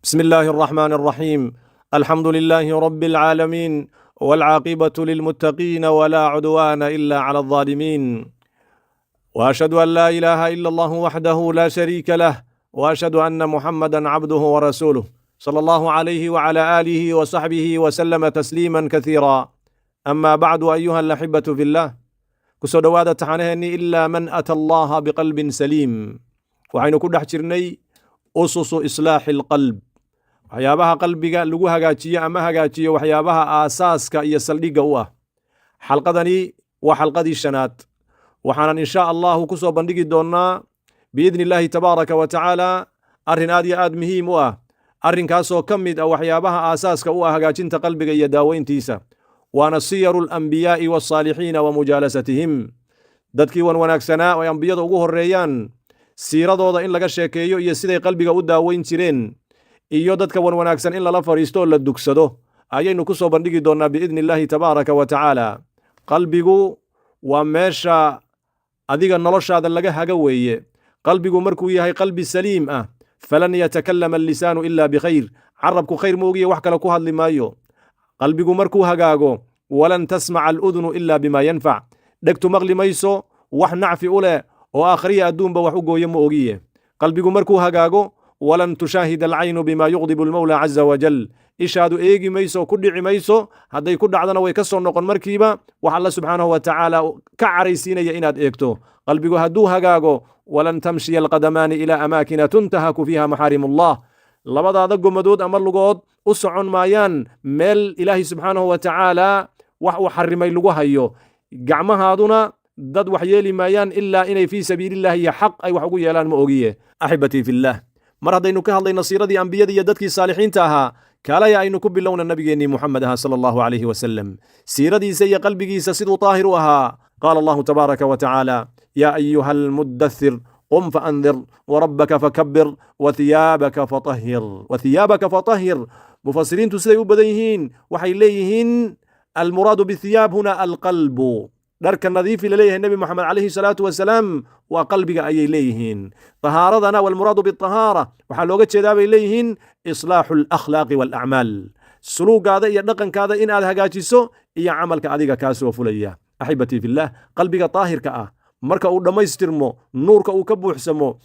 بسم الله الرحمن الرحيم. الحمد لله رب العالمين، والعاقبة للمتقين، ولا عدوان إلا على الظالمين، وأشهد أن لا إله إلا الله وحده لا شريك له، وأشهد أن محمدا عبده ورسوله، صلى الله عليه وعلى آله وصحبه وسلم تسليما كثيرا. أما بعد، أيها الأحبة في الله، kusoo dhowaada taxanaheennii "إلا من أتى الله بقلب سليم". Waxaynu ku dhex jirnay أسس إصلاح القلب, waxyaabaha qalbiga lagu hagaajiyo ama hagaajiyo, waxyaabaha aasaaska iyo saldhigga u ah. Xalqadani waa xalqadii shanaad. Waxaanan insha Allahu ku soo bandhigi doonnaa بإذن الله تبارك وتعالى arrin aad iyo aad muhiim u ah, arrinkaasoo ka mid ah waxyaabaha aasaaska u ah hagaajinta qalbiga iyo daaweyntiisa, waana سير الأنبياء والصالحين ومجالستهم. Dadkii wan wanaagsanaa oo ay ambiyada ugu horreeyaan, siiradooda in laga sheekeeyo iyo siday qalbiga u daaweyn jireen, iyo dadka wan wanaagsan in lala fadhiisto oo la dugsado, ayaynu ku soo bandhigi doonnaa بإذن الله تبارك وتعالى. Qalbigu waa meesha adiga noloshaada laga haga weeye. Qalbigu markuu yahay qalbi saliim ah, فلن يتكلم اللسان إلا بخير, carabku khayr moogiye wax kale ku hadli maayo. Qalbigu markuu hagaago, ولن تسمع الأذن إلا بما ينفع, dhegtu maqli mayso wax nacfi u leh oo aakhriya adduunba wax u gooyo ma ogiye. Qalbigu markuu hagaago, ولن تشاهد العين بما يغضب المولى عز وجل, ishaadu eegi mayso, ku dhici mayso, hadday ku dhacdana way ka soo noqon markiiba, wax Alla subxaanahu wa tacaala ka caraysiinaya inaad eegto. Qalbigu hadduu hagaago, ولن تمشي القدمان إلى أماكن تنتهك فيها محارم الله, labadaada gomadood ama lugood u socon maayaan meel Ilaahay subxaanahu wa tacaala wax uu xarimay lagu hayo. Gacmahaaduna dad wax yeeli maayaan ilaa inay في سبيل الله iyo xaq ay wax ugu yeelaan ma ogiye. أحبتي في الله, mar haddaynu ka hadlayno siiradii ambiyada iyo dadkii saalixiinta ahaa, kaalaya aynu ku bilowna nabigeennii Muxamed ahaa صلى الله عليه وسلم, siiradiisa iyo qalbigiisa siduu daahir u ahaa. قال الله تبارك وتعالى: يا أيها المدثر قم فأنذر وربك فكبر وثيابك فطهر. وثيابك فطهر, mufasiriintu siday u badan yihiin waxay leeyihiin المراد بالثياب هنا القلب. Dharka nadiifi laleeyahay Nebi Moxamed عليه الصلاة والسلام waa qalbiga ayay leeyihiin. Tahaaradana والمراد بالطهارة waxaa looga jeedaa bay leeyihiin إصلاح الأخلاق والأعمال, suluugaada iyo dhaqankaada in aad hagaajiso iyo camalka adiga kaa soo fulaya. أحبتي في الله, qalbiga daahirka ah marka uu dhammaystirmo, nuurka uu ka buuxsamo,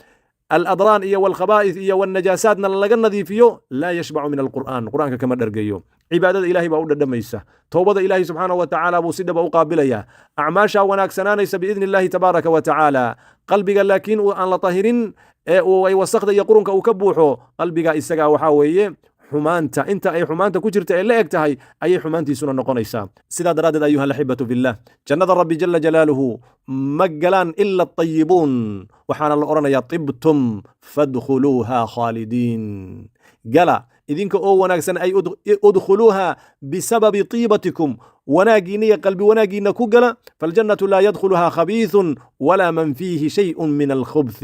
الأدران iyo والخبائث iyo والنجاسات na laga nadiifiyo, لا يشبع من القرآن, Qur'aanka kama dhargayo, cibaadada Ilahay baa u dhadhamaysa, towbada Ilahay subxaanahu wa tacaala buu si dhaba u qaabilayaa, acmaashaa wanaagsanaanaysa بإذن الله تبارك وتعالى. Qalbiga laakiin uu aan la tahirin ee uu ay wasakda iyo qurunka uu ka buuxo, qalbiga isagaa waxaa weeye xumaanta inta ay xumaanta ku jirta ee la eg tahay ayay xumaantiisuna noqonaysaa. Sidaa daraaddeed, أيها الأحبة في الله, jannada Rabbi جل جلاله ma galaan إلا الطيبون. Waxaana la odhanayaa: طبتم فادخلوها خالدين. Gala idinka oo wanaagsan, ay ادخلوها بسبب طيبتكم, wanaaggiinna iyo qalbi wanaaggiinna ku gala. فالجنة لا يدخلها خبيث ولا من فيه شيء من الخبث.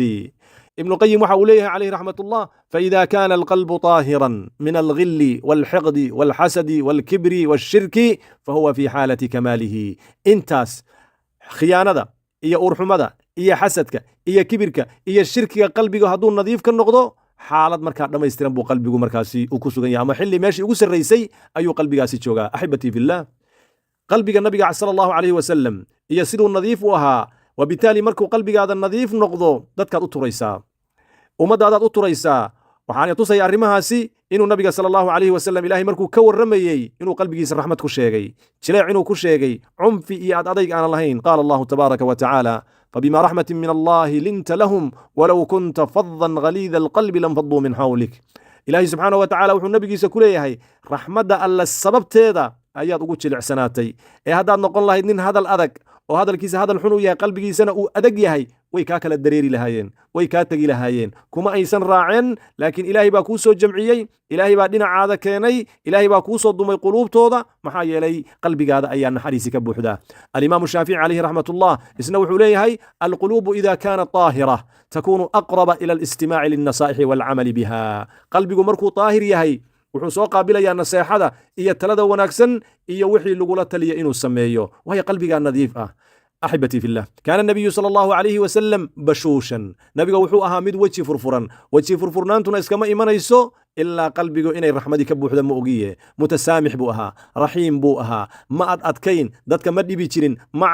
Ibnu Qayim waxa uu leeyahay عليه رحمة الله: فإذا كان القلب طاهرا من الغل والحقد والحسد والكبر والشرك فهو في حالة كماله. Intaas khiyaanada iyo uurxumada iyo xasadka iyo kibirka iyo shirkiga qalbiga hadduu nadiif ka noqdo, xaalad markaa dhammaystiran buu qalbigu markaasi uu ku sugan yahay, ama xilli meeshii ugu sarraysay ayuu qalbigaasi joogaa. أحبتي في الله, qalbiga nabiga صلى الله عليه وسلم iyo siduu nadiif u ahaa, وبالتالي markuu qalbigaada nadiif noqdo, dadkaad u turaysaa, ummaddaadaad u turaysaa. Waxaana tusaya arrimahaasi inuu nabiga صلى الله عليه وسلم Ilahay markuu ka warramayey inuu qalbigiisa raxmad ku sheegay, jileec inuu ku sheegay, cunfi iyo ad adayg aanan lahayn. قال الله تبارك وتعالى: فبما رحمة من الله لنت لهم ولو كنت فظا غليظ القلب لانفضوا من حولك. Ilaahay subxaanahu wa tacala wuxuu nabigiisa ku leeyahay: raxmadda Alle sababteeda ayaad ugu jilicsanaatay, ee haddaad noqon lahayd nin hadal adag oo hadalkiisa hadal xun u yahay, qalbigiisana uu adag yahay, way kaa kala dareeri lahaayeen, way kaa tegi lahaayeen, kuma aysan raaceen. Laakiin Ilaahay baa kuu soo jamciyey, Ilaahay baa dhinacaada keenay, Ilaahay baa kuu soo dumay quluubtooda, maxaa yeelay qalbigaada ayaa naxariisi ka buuxdaa. Alimaamu Shaafici عليه رحمة الله isna wuxuu leeyahay: القلوب إذا كانت طاهرة تكون أقرب إلى الاستماع للنصائح والعمل بها. Qalbigu markuu daahir yahay, wuxuu soo qaabilayaa naseexada iyo talada wanaagsan iyo wixii lagula taliya inuu sameeyo, waayo qalbigaa nadiif ah. أحبتي في الله, كان النبي صلى الله عليه وسلم بشوشا. Nabiga wuxuu ahaa mid weji furfuran. Weji furfurnaantuna iskama imanayso. Ilaa qalbigu inay raxmadii ka buuxda ma ogiye. Mutasaamix buu ahaa, raxiim buu ahaa, ma ad adkayn, dadka ma dhibi jirin, ma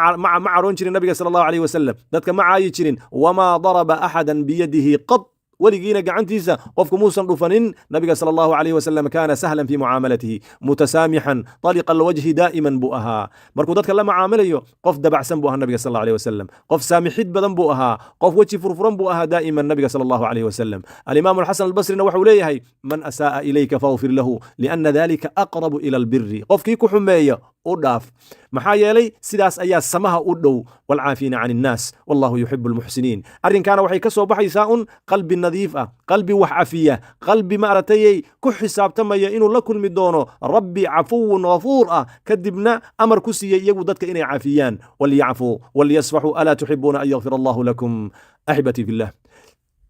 caroon jirin nabiga sala Allahu alayh wasalam, dadka ma caayi jirin. Wamaa daraba axadan biyadihi qad, weligiina gacantiisa qofku muusan dhufanin nabiga sala Allahu alayh wasalam. Kaana sahlan fi mucaamalatihi, mutasaamixan, taliqa alwajhi daa'iman buu ahaa. Markuu dadka la macaamilayo, qof dabacsan buu ahaa nabiga sal Allahu alayh wasalam, qof saamixid badan buu ahaa, qof weji furfuran buu ahaa daa'iman nabiga sala Allahu alayh wasalam. Alimaamu Alxasan Albasrina waxuu leeyahay: "Man asaa'a ilayka faghfir lahu, lianna dalika aqrabu ila albiri." Qofkii ku xumeeya u dhaaf, maxaa yeelay sidaas ayaa samaha u dhow. Waalcaafiina can innaas, wallahu yuxibu almuxsiniin. Arrinkaana waxay ka soo baxaysaa un qalbi nadiif ah, qalbi wax cafiya, qalbi maaragtayay ku xisaabtamaya inuu la kulmi doono rabbi cafuwun ghafuur ah, kadibna amar ku siiyey iyagu dadka inay cafiyaan: "Walyacfuu walyasfaxuu, alaa tuxibuuna an yakfir Allahu lakum?" Axibatii fillah,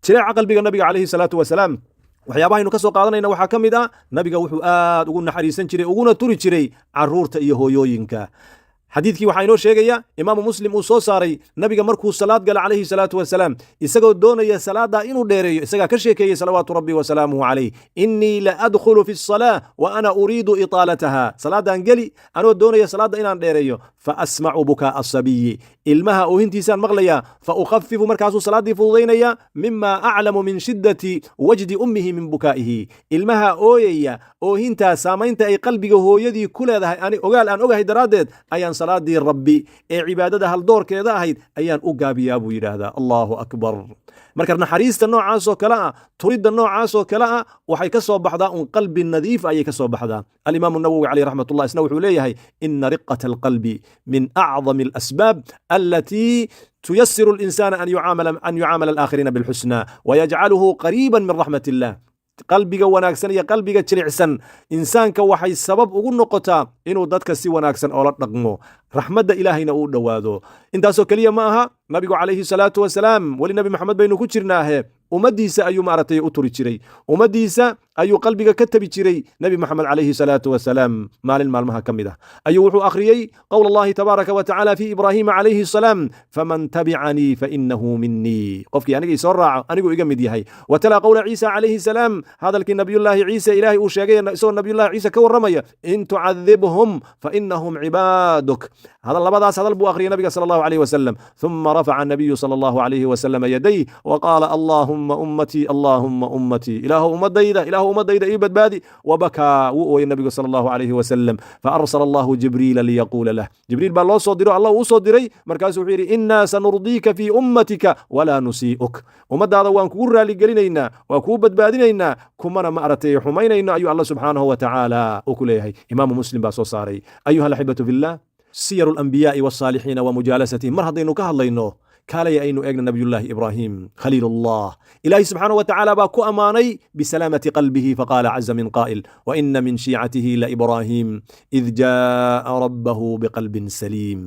jileeca qalbiga nabiga calayhi salaatu wasalaam waxyaabahaynu ka soo qaadanayna waxaa ka mid ah: nabiga wuxuu aad ugu naxariisan jiray, uguna turi jiray caruurta iyo hooyooyinka. Xadiidkii waxaa inoo sheegaya Imaamu Muslim uu soo saaray, nabiga markuu salaad gala calayhi salaatu wasalaam, isagoo doonaya salaaddaa inuu dheereeyo, isagaa ka sheekeeyey salawaatu rabbi wasalaamuhu calayh: "Innii la adkhulu fi asalaa wa ana uriidu itaalataha." Salaaddaan geli anoo doonaya salaadda inaan dheereeyo. "Fa asmacu bukaa asabiyi," ilmaha oohintiisaan maqlayaa. "Fa ukhafifu," markaasuu salaaddii fududaynaya. "Mima aclamu min shiddati wajdi ummihi min bukaa'ihi," ilmaha ooyaya oohintaa saamaynta ay qalbiga hooyadii ku leedahay ani ogaal aan ogahay daraaddeed ayaan salaadii rabbi ee cibaadada haldoorkeeda ahayd ayaan u gaabiyaa, buu yidhaahdaa. Allahu akbar! Marka naxariista noocaasoo kale ah, turidda noocaasoo kale ah, waxay ka soo baxdaa un qalbi nadiif ayay ka soo baxdaa. Alimaamu Nawowi caleyh raxmatullah isna wuxuu leeyahay: "Ina riqata alqalbi min acdami alasbaab allatii tuyasiru الإنسان أن يعامل الآخرين بالحسنى ويجعله قريبا من رحمة الله." Qalbiga wanaagsan iyo qalbiga jilicsan insaanka waxay sabab ugu noqotaa inuu dadka si wanaagsan oola dhaqmo, raxmadda Ilaahayna uu dhowaado. Intaasoo keliya ma aha. Nabigu calayhi salaatu wasalaam, weli Nabi Maxamed baynu ku jirnaahe, ummaddiisa ayuu maaragtay u turi jiray, ummaddiisa ayuu qalbiga ka tabi jiray Nabi Maxamed calayhi salaatu wasalaam. Maalin maalmaha ka mid ah ayuu wuxuu akhriyey qowl Allahi tabaaraka wa tacaala fi Ibraahiima calayhi salaam: "Faman tabicanii fainahu minii." Qofkii aniga isoo raaco anigu iga mid yahay. Wa talaa qowla Ciisa calayhi salaam, hadalkii Nabiyullaahi Ciise Ilaahay uu sheegay isagoo Nabiyullahi Ciise ka warramaya: "In tucadibhum fainahum cibaaduk." Hadal labadaas hadal buu akhriyay nabiga sala Allahu alayhi wasalam. ثم رفع النبي صلى الله عليه وسلم يديه وقال: "اللهم أمتي، اللهم أمتي." Ilaahu ummadayda, Ilaahu ummadayda ii badbaadi. وبكى, wuu ooyay nabigu sala Allahu alayhi wasalam. فأرسل الله جبريل ليقول له, Jibriil baa loo soo diro, Allah uu soo diray. Markaasuu wuxuu yidhi: "إنا سنرضيك في أمتك ولا نسيئك." Ummadaada waan kugu raaligelinaynaa, waan kugu badbaadinaynaa, kumana ma aragtay xumaynayno, ayuu Allah subxaanahu wa tacaala uu ku leeyahay. Imaamu Muslim baa soo saaray. أيها الأحبة في الله, سير الأنبياء والصالحين ومجالستهم mar haddaynu ka hadlayno, kaalaya aynu eegna Nabiyullaahi Ibraahim khaliilullah. Ilaahi subxaanahu wa tacaala baa ku ammaanay بسلامة قلبه، فقال عز من قائل: "وإن من شيعته لإبراهيم إذ جاء ربه بقلب سليم."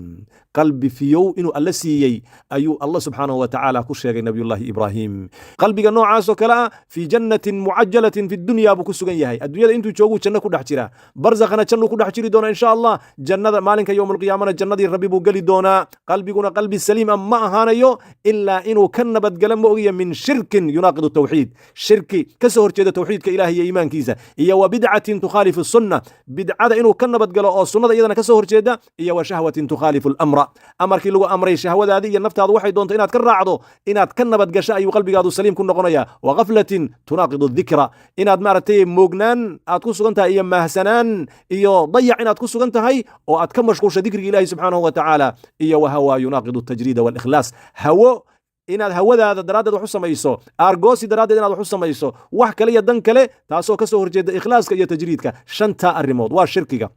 Qalbi fiyow inuu Alla siiyey ayuu Allah subxaanahu wa tacaala ku sheegay Nabiyullaahi Ibraahim. Qalbiga noocaasoo kale ah في جنة معجلة في الدنيا buu ku sugan yahay. Adduunyada intuu jooguu janno ku dhex jiraa, barzakhana jannuu ku dhex jiri doona insha Allah. Jannada maalinka yowmalqiyaamana jannadii rabbi buu geli doonaa. Qalbiguna qalbi saliim ah ma ahaanayo ilaa inuu ka nabadgalo ma ogiya من شرك يناقض التوحيد, shirki ka soo horjeeda tawxiidka Ilaah iyo iimaankiisa, iyo وبدعة تخالف السنة, bidcada inuu ka nabadgalo oo sunnada iyadana ka soo horjeeda, iyo وشهوة تخالف الأمر, amarkii lagu amray shahwadaadii iyo naftaadu waxay doonto inaad ka raacdo, inaad ka nabadgasho ayuu qalbigaadu saliim ku noqonaya. وغفلة تناقض الذكر, inaad maaragtay moognaan aad ku sugan tahay iyo maahsanaan iyo dayac inaad ku sugan tahay oo aad ka mashquulsha dikriga Ilahi subxaanahu wa tacaala, iyo وهوى يناقض التجريد والإخلاص, hawo inaad hawadaada daraaddeed wax u samayso, aargoosi daraaddeed inaad wax u samayso, wax kale iyo dan kale, taasoo ka soo horjeeda ikhlaaska iyo tajriidka. Shantaa arrimood waa shirkiga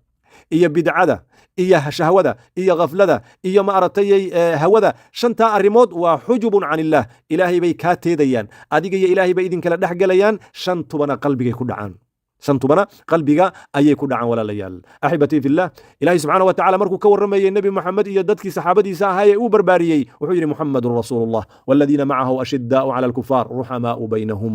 iyo bidcada iyo shahwada iyo khaflada iyo maaragtay hawada. Shantaa arrimood waa حجب عن الله, Ilaahay bay kaa teedayaan, adiga iyo Ilaahay bay idinkala dhex gelayaan. Shantubana qalbigay ku dhacaan, shantubana qalbiga ayay ku dhacaan. Walaalayaal, أحبتي في الله, Ilahay subxaana wa tacala markuu ka warramayey Nebi Moxamed iyo dadkii saxaabadiisa ahaa ee uu barbaariyey, wuxuu yidhi: "محمد رسول الله والذين معه أشداء على الكفار رحماء بينهم،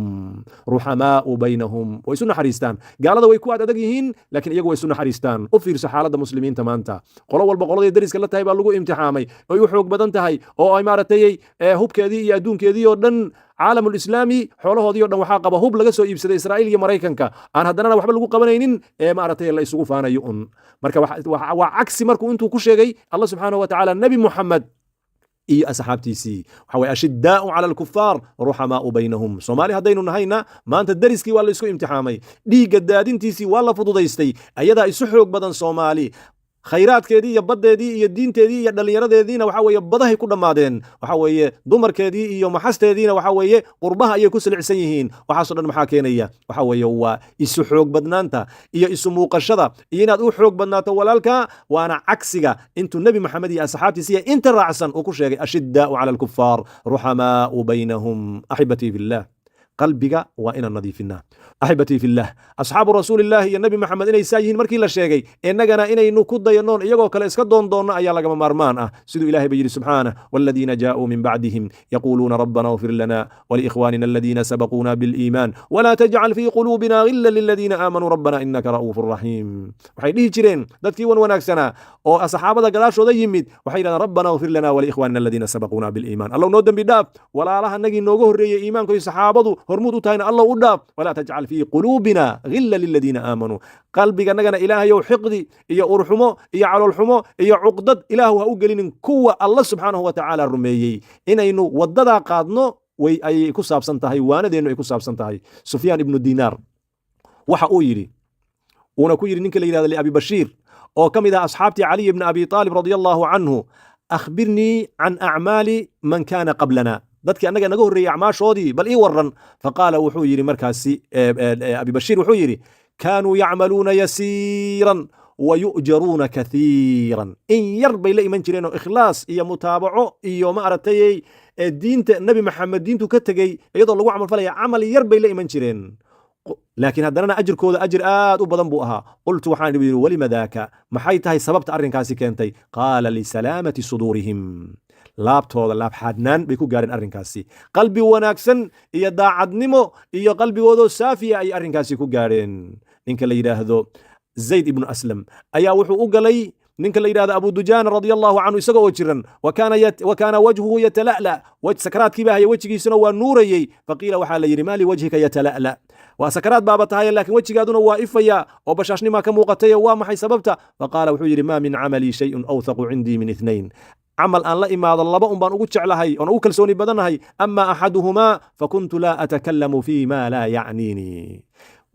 رحماء بينهم." Way isu naxariistaan. Gaalada way ku ad adag yihiin, laakiin iyagu way isu naxariistaan. U fiirso xaaladda muslimiinta maanta. Qolo walba qoladay dariska la tahay baa lagu imtixaamay, oy u xoog badan tahay oo ay maaragtay hubkeedii iyo adduunkeedii oo dhan. Caalamulislaami xoolahoodii o dhan waxaa qaba hub laga soo iibsaday Israa'iil iyo Maraykanka, aan haddanana waxba lagu qabanaynin ee maaragtay la isugu faanayo un. Marka waa cagsi markuu intuu ku sheegay Allah subxaanahu wa tacaala Nebi Muxamed iyo asxaabtiisii, waxa weye أشداء على الكفار رحماء بينهم. Soomaali haddaynu nahayna, maanta deriskii waa la isku imtixaamay, dhiigga daadintiisii waa la fududaystay, ayadaa isu xoog badan Soomaali. Khayraadkeedii iyo baddeedii iyo diinteedii iyo dhallinyaradeediina waxa weeye badahay ku dhammaadeen. Waxa weeye dumarkeedii iyo maxasteediina waxa weeye qurbaha ayay ku silicsan yihiin. Waxaasoo dhan maxaa keenaya? Waxa weeye waa isu xoog badnaanta iyo isu muuqashada iyo inaad u xoog badnaato walaalka. Waana cagsiga intuu Nebi Maxamed iyo asxaabtiisa iyo inta raacsan uu ku sheegay أشداء على الكفار رحماء بينهم. أحبتي في الله, qalbiga waa inaan nadiifinaa. أحبتي في الله, أصحاب رسول الله iyo Nebi Maxamed inay saa yihiin markii la sheegay, innagana inaynu ku dayanoon iyagoo kale iska doondoonno ayaa lagama maarmaan ah, siduu Ilahay ba yidhi subxaanah: والذين جاءوا من بعدهم يقولون ربنا اغفر لنا ولإخواننا الذين سبقونا بالإيمان ولا تجعل في قلوبنا غلا للذين آمنوا ربنا إنك رءوف رحيم. Waxay dhihi jireen dadkii wan wanaagsanaa oo asxaabada gadaashooda yimid, waxay yidhahdeen: ربنا اغفر لنا ولإخواننا الذين سبقونا بالإيمان. Allow noo dembi dhaaf, walaalaha nagii nooga horreeyey iimaanku iyo saxaabadu hormuud u tahayna Allow u dhaaf. ولا تجعل في قلوبنا غلا للذين آمنوا. Qalbiganagana, Ilaahayow, xiqdi iyo urxumo iyo caloolxumo iyo cuqdad Ilaahu ha u gelinin kuwa Alla subxaanahu wa tacaala rumeeyey. Inaynu waddadaa qaadno way ayay ku saabsan tahay waanadeennu ay ku saabsan tahay. Sufyaan ibnu Dinaar waxa uu yidhi, uuna ku yidhi ninka la yidhahdo liAbi Bashiir oo ka mid ah asxaabtii Caliy ibni Abi Aalib رضي الله عنه: أخبرني عن أعمال من كان قبلنا. Dadkii annaga naga horreeyey acmaashoodii bal ii waran. فقال, wuxuu yidhi markaasi Abi Bashiir, wuxuu yidhi: كانوا يعملون يسيرا ويؤجرون كثيرا. In yar bay la iman jireen oo ikhlaas iyo mutaabaco iyo ma aragtay diinta Nebi Maxamed diintu ka tegey iyadoo lagu camal falaya, camal yar bay la iman jireen, laakiin haddanana ajirkooda ajir aad u badan buu ahaa. قلت, waxaan yidhi: ولم ذاك? Maxay tahay sababta arrinkaasi keentay? قال: لسلامة صدورهم. Laabtooda laabxaadnaan bay ku gaareen arrinkaasi. Qalbi wanaagsan iyo daacadnimo iyo qalbigoodoo saafiya ay arrinkaasi ku gaareen. Ninka la yidhaahdo Zayd ibnu Aslam ayaa wuxuu u galay ninka la yidhahdo Abu Dujaana رضي الله عنه isaga oo jiran. وكان وجهه يتلألأ. Sakaraadkii baa haya, wejigiisuna waa nuurayey. فقيل, waxaa la yidhi: ما لوجهك يتلألأ? Waa sakaraad baaba tahay, laakiin wejigaaduna waa ifaya oo bashaashnimaa ka muuqatay, waa maxay sababta? فقال, wuxuu yidhi: ما من عملي شيء أوثق عندي من اثنين. Camal aan la imaado laba un baan ugu jeclahay oon ugu kalsooni badanahay. أما أحدهما فكنت لا أتكلم فيما لا يعنيني.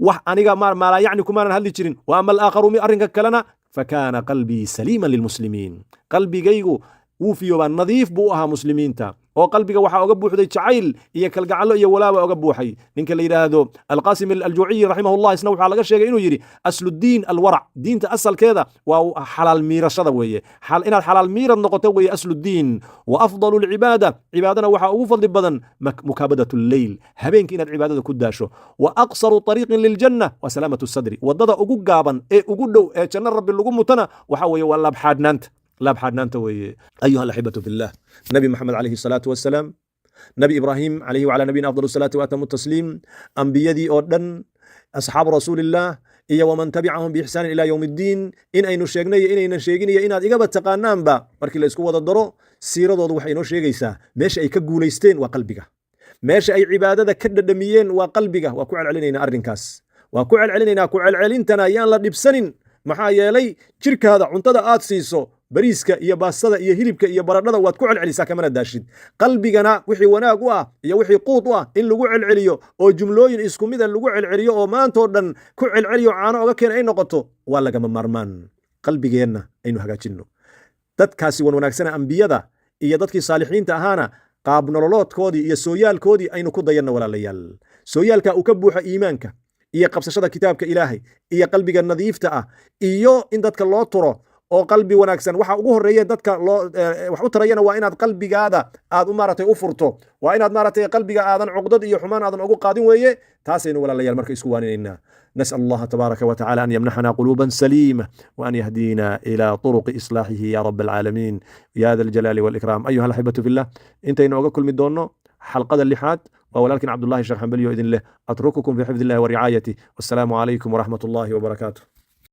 Wax aniga ما لا يعني kumaanan hadli jirin. وأما الآخر, arrinka kalena, فكان قلبي سليما للمسلمين. Qalbigaygu wuu fiyoobaa, nadiif buu u ahaa muslimiinta, oo qalbiga waxaa oga buuxday jacayl iyo kalgacalo iyo walaaba oga buuxay. Ninka la yidhaahdo Alqasim Aljuuciyi رحمه الله isna waxaa laga sheegay inuu yidhi: أصل الدين الورع. Diinta asalkeeda waa xalaal miirashada weeye, inaad xalaal miirad noqoto weeye أصل الدين. وأفضل العبادة, cibaadana waxaa ugu fadli badan مكابدة الليل, habeenka inaad cibaadada ku daasho. وأقصر طريق للجنة وسلامة الصدر. Wadada ugu gaaban ee ugu dhow ee janno Rabbi lagu mutana waxa weeye waa laabxaadhnaanta, laabxaadhnaanta weeye. أيها الأحبة في الله, Nabi Maxamed عليه الصلاة والسلام, Nabi Ibraahim عليه وعلى نبينا أفضل الصلاة وأتم التسليم, ambiyadii oo dhan, أصحاب رسول الله iyo ومن تبعهم بإحسان إلى يوم الدين, in aynu sheegnay iyo inaynan sheegin iyo inaad igaba taqaanaanba, markii la isku wada daro siiradoodu waxay inoo sheegaysaa meesha ay ka guulaysteen waa qalbiga, meesha ay cibaadada ka dhadhamiyeen waa qalbiga. Waa ku celcelinaynaa arrinkaas, waa ku celcelinaynaa. Ku celcelintana ayaan la dhibsanin, maxaa yeelay jirkaada cuntada aad siiso, bariiska iyo baastada iyo hilibka iyo baradhada, waad ku celcelisaa, kamana daashid. Qalbigana wixii wanaag u ah iyo wixii quud u ah in lagu celceliyo oo jumlooyin isku mida lagu celceliyo oo maantoo dhan ku celceliyo, caano oga keen ay noqoto, waa lagama maarmaan. Qalbigeenna aynu hagaajinno. Dadkaasi wan wanaagsana, ambiyada iyo dadkii saalixiinta ahaana, qaab nololoodkoodii iyo sooyaalkoodii aynu ku dayanno, walaalayaal. Sooyaalka uu ka buuxo iimaanka iyo qabsashada kitaabka Ilaahay iyo qalbiga nadiifta ah iyo in dadka loo turo oo qalbi wanaagsan. Waxa ugu horreeya dadka loo wax u tarayana waa inaad qalbigaada aad u maaragtay u furto, waa inaad maaragtay qalbiga aadan cuqdad iyo xumaan aadan ugu qaadin weeye. Taasaynu, walaalayaal, marka isku waaninaynaa. نسأل الله تبارك وتعالى أن يمنحنا قلوبا سليمة وأن يهدينا إلى طرق إصلاحه يا رب العالمين يا ذا الجلال والإكرام. أيها الأحبة في الله, intaynu oga kulmi doonno xalqada lixaad, waa walaalkiin Cabdullahi Sheekh Xambaliyo idin leh: أترككم في حفظ الله ورعايته، والسلام عليكم ورحمة الله وبركاته.